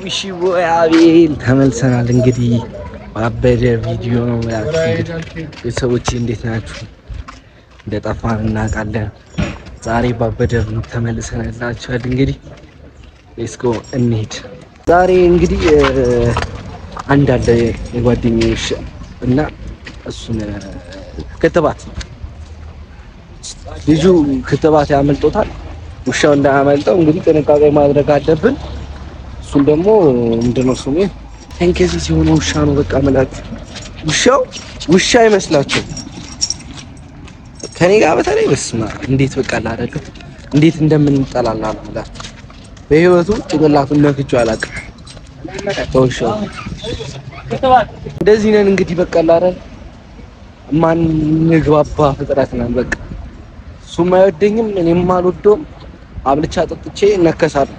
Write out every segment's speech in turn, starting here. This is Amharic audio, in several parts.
እሺ አቤል ተመልሰናል። እንግዲህ ባበደ ቪዲዮ ነው የምላችሁ። እንግዲህ ቤተሰቦቼ እንዴት ናችሁ? እንደጠፋን እናውቃለን። ዛሬ ባበደ vlog ተመልሰናላችኋል። እንግዲህ let's go እንሂድ። ዛሬ እንግዲህ አንድ አለ የጓደኛዬ ውሻ እና እሱን ክትባት ልጁ ክትባት ያመልጦታል። ውሻው እንዳያመልጠው እንግዲህ ጥንቃቄ ማድረግ አለብን። እሱን ደግሞ ምንድነው ስሙ ተንከሲስ የሆነ ውሻ ነው። በቃ ምላችሁ ውሻው ውሻ አይመስላችሁ ከኔ ጋር በተለይ በስመ አብ እንዴት በቃ ላደረገው እንዴት እንደምንጠላላ ነው የምላችሁ። በህይወቱ ጭንቅላቱን ነክቼው አላውቅም። ተውሻው እንደዚህ ነን እንግዲህ በቃ ላደረገ ማንግባባ ፍጥረት ነን። በቃ እሱም አይወደኝም እኔም አልወደውም። አብልቻ ጠጥቼ እነከሳለሁ።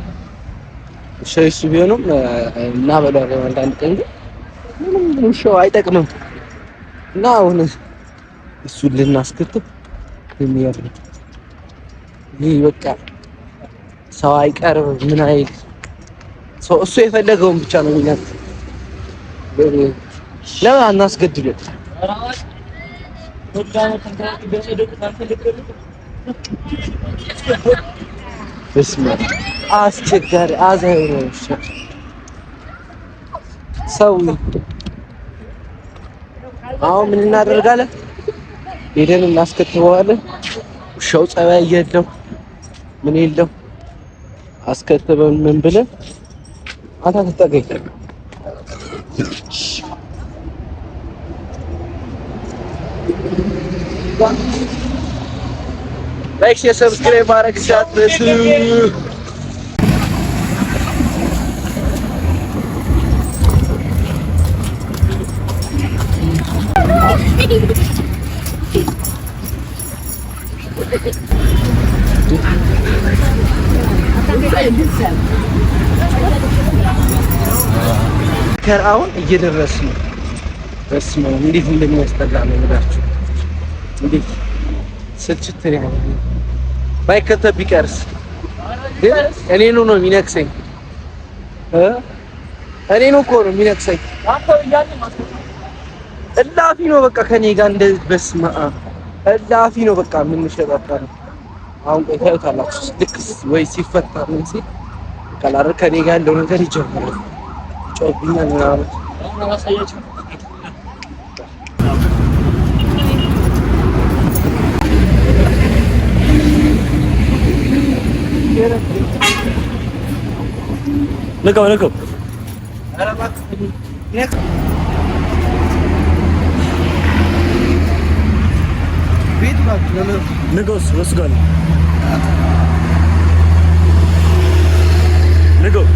ውሻው እሱ ቢሆንም እናበለዋለን አንዳንድ ቀን ግን ምንም ውሻው አይጠቅምም። እና አሁን እሱን ልናስከትብ የሚያር ይህ በቃ ሰው አይቀርብ ምን አይል ሰው እሱ የፈለገውን ብቻ ነው የሚላት። ለምን አናስገድድም? በስመ አብ አስቸጋሪ አዛኝ ነው ውሻ ሰው። አሁን ምን እናደርጋለን? ሄደን እናስከትበዋለን። ውሻው ጸባይ የለው ምን የለው። አስከትበን ምን ብለን አንተ ትጠገኝ like share subscribe ማድረግ እንዳትረሱ። አሁን እየደረስን ነው። በስመ አብ እንዴት እንደሚያስጠላ ነው የምላችሁ። እንዴት ስልችት ነው ያለኝ። ባይከተብ ቢቀርስ ግን እኔኑ ነው የሚነክሰኝ እ እኔኑ እኮ ነው የሚነክሰኝ። እላፊ ነው በቃ ከኔ ጋር እንደ በስመ አብ እላፊ ነው በቃ የምንሸጣጣ ነው። አሁን ቆይ ታዩታላችሁ። ልክ ወይ ሲፈታ ምን ሲል ቀላር ከኔ ጋር ያለው ነገር ይጀምራል። ይጮህብኛል ምናምን። ንቀው ንቀው። ንቀው እሱ ጋር ነው። ንቀው።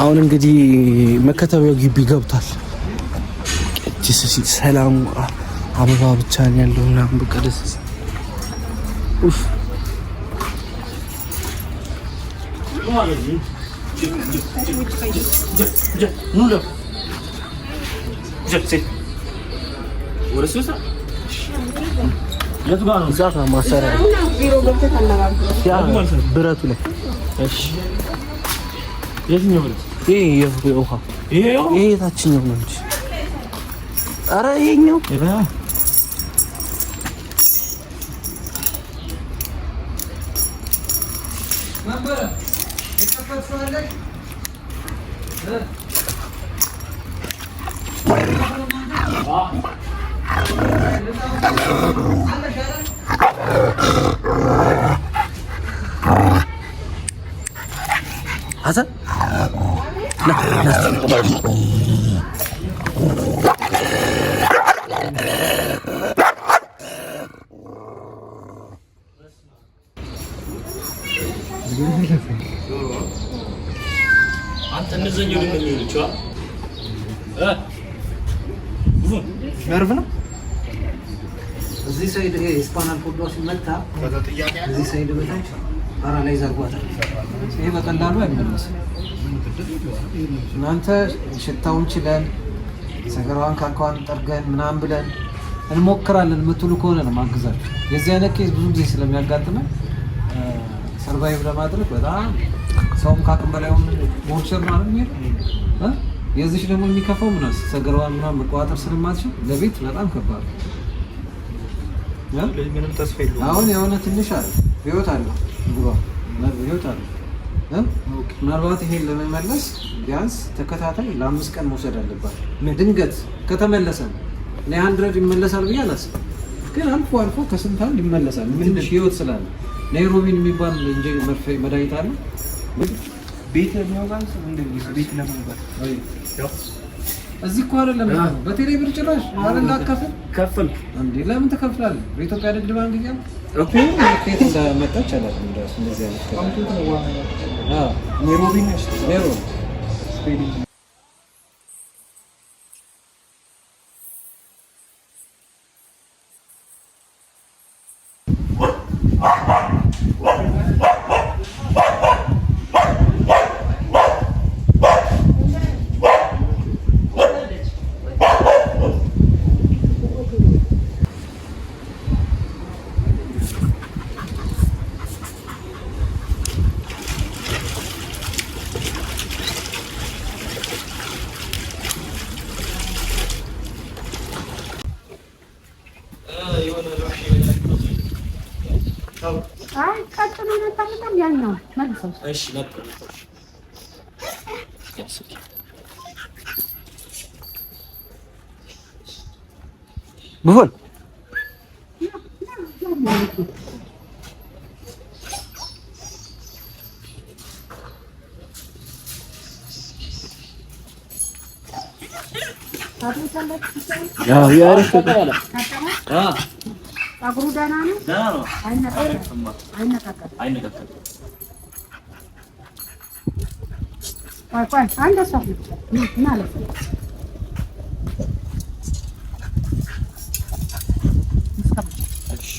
አሁን እንግዲህ መከተቢያው ግቢ ገብቷል። ቅድስ ሲል ሰላሙ አበባ ብቻ ነው ያለው ምናምን በቃ ደስ ሲል ኡፍ እዛ ጋር ማሰሪያ ያ ብረቱ ላይ የትኛው ብረት? ይሄ የውሃ ይሄ ይሄ የታችኛው ነው እንጂ ኧረ ይሄኛው ሐሰን ና ና አንተ እነዚህኛው ደግሞ የሚሆኑት ነርቭ ነው። እዚህ side ይሄ spinal cord ዷ ሲመታ እዚህ side በታች Paralyze አድርጓታል። ይሄ በቀላሉ አይመለስም። እናንተ ሽታውን ችለን ሰገራዋን ካካዋን ጠርገን ምናምን ብለን እንሞክራለን የምትሉ ከሆነ ነው ማግዛችሁ። የዚህ አይነት case ብዙ ጊዜ ስለሚያጋጥመን survive ለማድረግ በጣም ሰውም ከአቅም በላይ ሞርቸር ነው አይደል የሚሄደው። የዚች ደግሞ የሚከፋው ምናምን ሰገራዋን ምናምን መቆጣጠር ስለማትችል ለቤት በጣም ከባድ ነው። ምንም ተስፋ የለውም። አሁን የሆነ ትንሽ አለ ህይወት አለው ግባ ህይወት አለው። ምናልባት ይሄን ለመመለስ ቢያንስ ተከታታይ ለ5 ቀን መውሰድ አለባት። ድንገት ከተመለሰ ነው። እኔ 100 ይመለሳል ብዬ አላስብም፣ ግን አልፎ አልፎ ከስንት አንድ ይመለሳል። ትንሽ ህይወት ስላለ ናይሮቢን የሚባል እንጂ መርፌ መድኃኒት አለ። ቤት የሚያወጋን ሰው ቤት ለመግባት እዚህ እኮ አይደለም በቴሌ ብር ጭራሽ አይደል አከፍል ከፈልኩ እንዴ? ለምን ትከፍላለህ? በኢትዮጵያ ንግድ ባንክ እያለ እኮ ከየት እንዳመጣች አላውቅም። እራሱ እንደዚህ አይነት ኔሮቢ ነሽ ኔሮ Spelling. አይ ቀጭኑ በጣም ያኛው መልሰው። እሺ ነበር። ብሆን ፀጉሩ ደህና ነው፣ ደህና ነው። አይነቃቀልም። አይነቃቀልም። ቆይ ቆይ፣ አንድ ሰው ማለት ነው። እሺ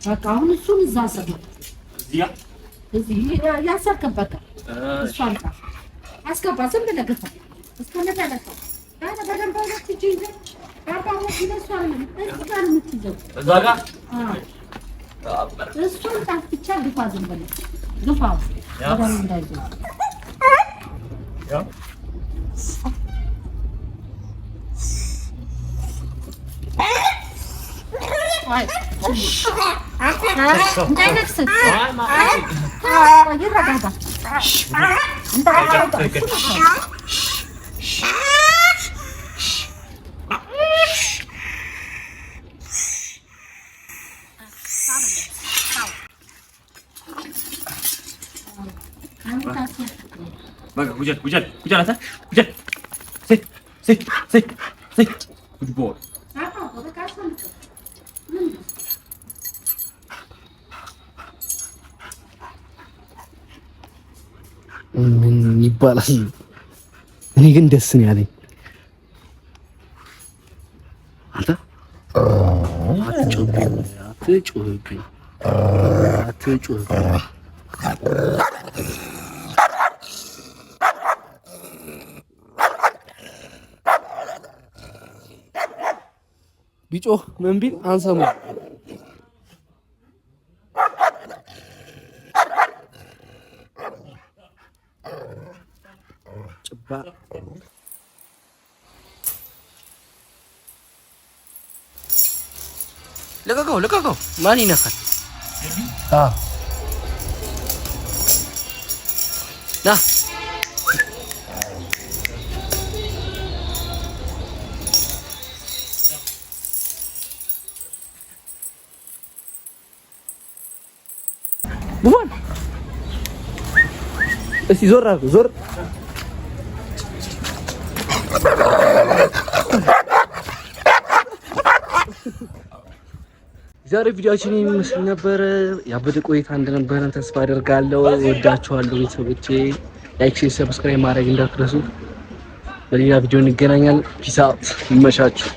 በቃ አሁን እሱን እዛ ስር ነው እዚህ ያሰርክበት እሷን ጣፍ አስገባ። ዝም ብለህ ግፋ እስከመጨረሻው። ኧረ በደንብ ሁለት እጅ ይዘህ እሱ አይደለም እዚህ ጋር ነው የምትይዘው። እዛ ጋር እሱን ጣፍ ብቻ ግፋ፣ ዝም ብለህ ግፋ፣ በደንብ እንዳይዘው። እንዳይነክስህ ይረጋጋ። Good boy. ምን ይባላል? እኔ ግን ደስ ነው ያለኝ። አንተ አትጮህብኝ፣ አትጮህብኝ፣ አትጮህብኝ። ቢጮህ ምን ቢል አንሰማም። ጭባ ልቀቀው፣ ልቀቀው። ማን ይነካል? ና ቡፋን፣ እስቲ ዞር አድርገው፣ ዞር። ዛሬ ቪዲዮአችን የሚመስል ነበረ። ያበደ ቆይታ እንደነበረን ተስፋ አደርጋለሁ። ወዳችኋለሁ ቤተሰቦቼ። Like፣ share፣ subscribe ማድረግ እንዳትረሱ። በሌላ ቪዲዮ እንገናኛለን። Peace out። ይመቻችሁ።